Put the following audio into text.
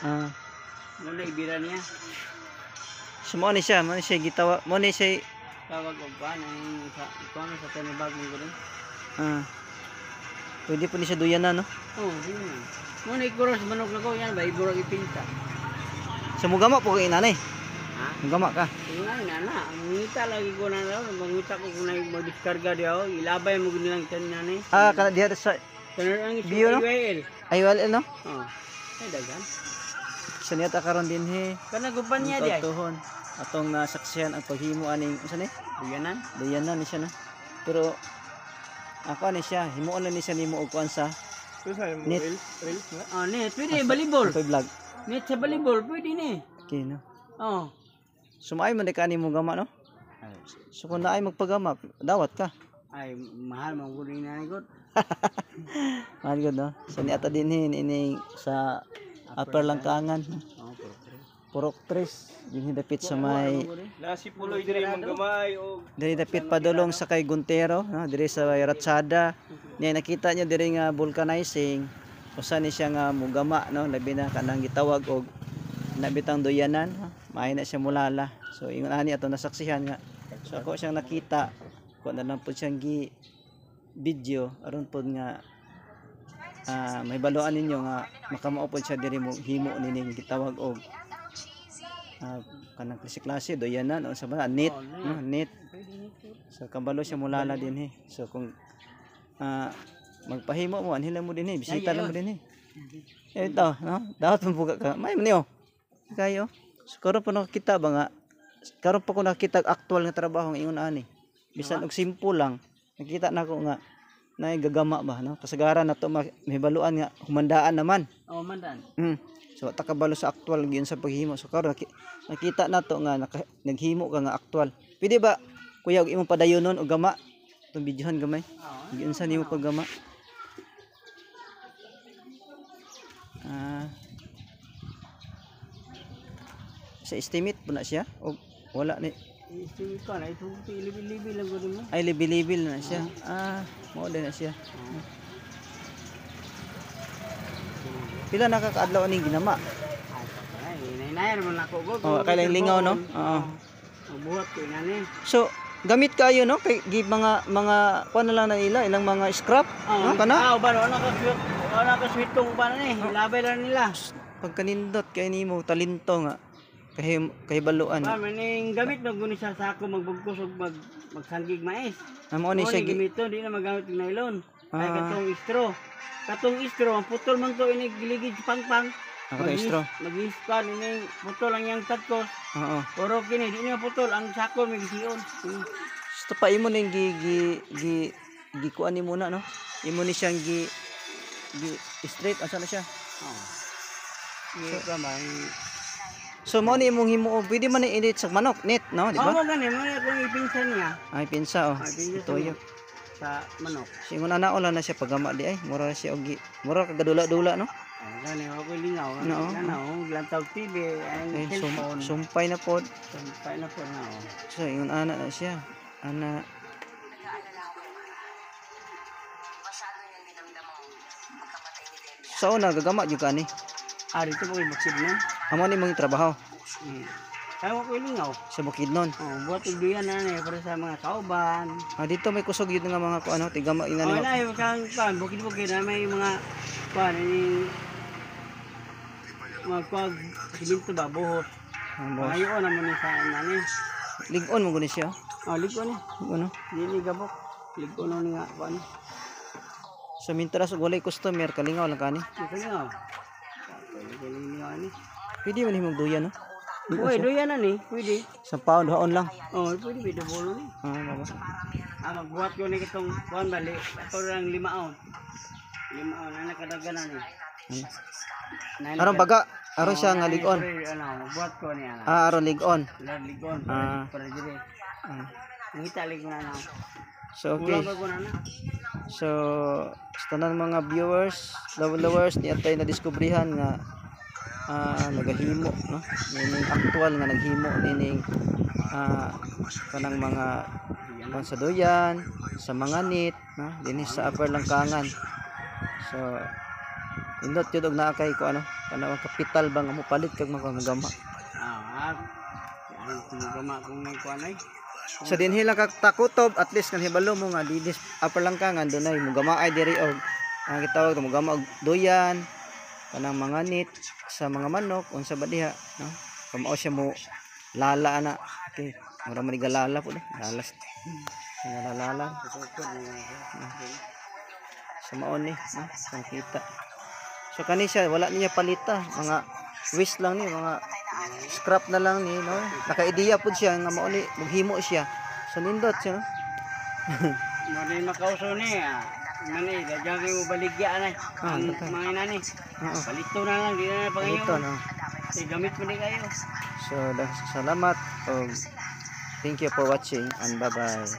Ah. Muna ibira niya. So mo ni siya gitawa, mo ni siya Tawag og kuan ang sa kuan sa tanubag mo gud. Ah. Pwede po ni siya duyanan, no? Oh, di man. Mo na ikuros manok na ko yan ba iburag ipinta. So mugama po kay nanay. Ha? Mugama ka. Nga na na, mangita lagi ko na raw, mangita ko kung na magdiskarga diha, oh, ilabay mo gud nilang tanan ni. Ah, kana diha sa Tanan ang Bio, no? UAL. Ay, well, no? Oh. Ay daghan. So niya ta karon dinhi. Kana guban niya diha. Tuhon. Atong nasaksihan ang paghimo aning unsa ni? Duyanan. Duyanan ni siya na. Pero ako ani siya, himuon na ni siya nimo og kuan sa net. Oh, net pwede balibol. Ako'y vlog. Net sa balibol pwede ni. Okay, no. Oh. Sumaay man di ka nimo gama, no? Ay, So kung naay magpagama, dawat ka. ay mahal man gud ni nanay gud. Mahal gud, no? So niata dinhi ining sa Upper Langkangan, no? Oh, pero. Purok Tres, dinhi dapit sa may Nasi puloy diri manggamay og diri dapit padulong sa kay Guntero, no? Diri sa may Ratsada. Niya nakita niyo diri nga vulcanizing, usa ni siya nga mugama, no? Labi na kanang gitawag og nabitang duyanan, no? Maayo na siya mulala. So ingon ani ato nasaksihan nga. So ako siyang nakita, kuan na lang po siyang gi video aron pod nga may baluan ninyo nga makamao pod siya diri mo himo nining gitawag og kanang klase-klase duyanan o sa ba net, no? Net. So kabalo siya mulala din eh. So kung magpahimo mo anhila mo din eh, bisita lang mo din eh. Eh ito, no? Dapat mabuga ka. May man niyo. Kayo. So karon pa nakakita ba nga karon pa ko nakita og aktual nga trabaho ng ingon ani. Bisan og simple lang, nakita nako nga naay gagama ba, no? Kasagaran na to mahibaluan nga humandaan naman. Oh, mandan. So ta kabalo sa aktual gyud sa paghimo. So karon nakita nato nga naghimo ka nga aktual. Pwede ba kuya og imong padayonon og gama itong videohan gamay? Oh. Giunsa nimo paggama? Ah. Sa estimate po na siya o wala ni? Estimate ko na ito libi-libi lang gud mo. Ay, libil-libil na siya. Ah, mao din na siya. Pila nakakaadlaw aning ginama? Ay, inayer man ako gud. Oh, kailang lingaw, no? Oo. Buhat ko inani. So, gamit kayo, no? Kay gi mga kuan na lang na nila ilang mga scrap, no? Kana Ah, uban wala ka sweet. Wala ka sweet tong uban ni. Labay lang nila. Pagkanindot kay nimo talento nga kay kahibaluan. Pa maning gamit man guni sa sako magbugkos og magsanggig mais. Amo ni Mo siya ni gamiton di na magamit og nylon. Ay Ah. katong istro. Katong istro ang putol man to ini giligid sa pangpang. Ah, katong istro. Magis pa ini putol ang iyang tagkos. Oo. Pero kini di niya putol ang sako may gision. So pa imo ning gi gi gi gi kuan nimo na, no? Imo ni siyang gi gi straight asa na siya. Oh. Sige pa ba? So mo ni imong himo, pwede man ni init sa manok net, no, di Oh, ba? mo gani mo ni akong ipinsan niya Ay pinsa oh. Ay, pinsa sa Ito manok. Sa manok. Singon ana wala na siya paggama di ay mura na siya og mura kagadula-dula, no? Ay, gani ako lingaw. No. Ano, lantaw TV, ang Ay, cellphone. sumpay na pod. Sumpay na po na. Oh. So ingon ana na siya. Ana sa una gagama jud ka ni. Ah, dito po kay bukid na. Amo ni mong trabaho Kaya ko lingaw. sa Bukidnon. Oh, buhat og duyan na ni para sa mga kauban. Ah, dito may kusog yun nga mga kuano, tigama ina Oh, ni. na yung kang pan, bukid-bukid na may mga pan ini mga kuag siminto ba buhos. Ah, boss. Ayo naman ni sa nani. Lig-on mo guni siya. Oh, liko ni. Ano? Dili gabok. Liko ni nga kuan. So mintras og walay customer kalingaw lang kani. Liko ni oh. Lingaw ni. Pwede man himong duyan, no? Uy, duyan na ni, pwede. Sa pound haon lang. Oh, pwede pwede bolo ni. Ah, baba. Ah, magbuhat ko ni kitong kuan bali. Ako lang 5 on. 5 on ana kadagan na ni. Aron baga, aron siya nga lig-on. Ano, magbuhat ko ni ana. Ah, aron lig-on. Lar ligon Ah. para dire. Ah. Ngita ligon na na. So okay. Kulang ba ko na na? So sa tanan mga viewers, followers ni atay na diskubrihan nga nagahimo, no, nining aktual nga naghimo nining kanang mga kuan sa duyan, sa mga net, no, dinhi sa Upper Langkangan. So Indot jud og naa kay ko ano, kanang kapital ba nga mopalit kag mga gama. Ah, ano kung gama kung may kuan ay. So dinhi lang ka takutob, at least kan hibalo mo nga dinis upper lang ka nga dunay mugama ay diri og ang gitawag mugama og duyan, kanang mga nit sa mga manok, unsa ba diha, no? Kamao siya mo lala ana. Okay, mura man ni galala po eh. Lala. Lala. Sa maon ni, no? Sa kita. So kani siya wala niya palita, mga waste lang ni, mga scrap na lang ni, no? Naka-ideya pud siya nga mao ni maghimo siya. So nindot siya, no? Mo ni makauso ni ah. Mani, dadyang kayo mo baligya na. Ah, Ang patay. mga inani. Oo. Palito na lang, di na na pangayo. Palito, no? Eh, gamit mo di kayo. So salamat og thank you for watching and bye-bye.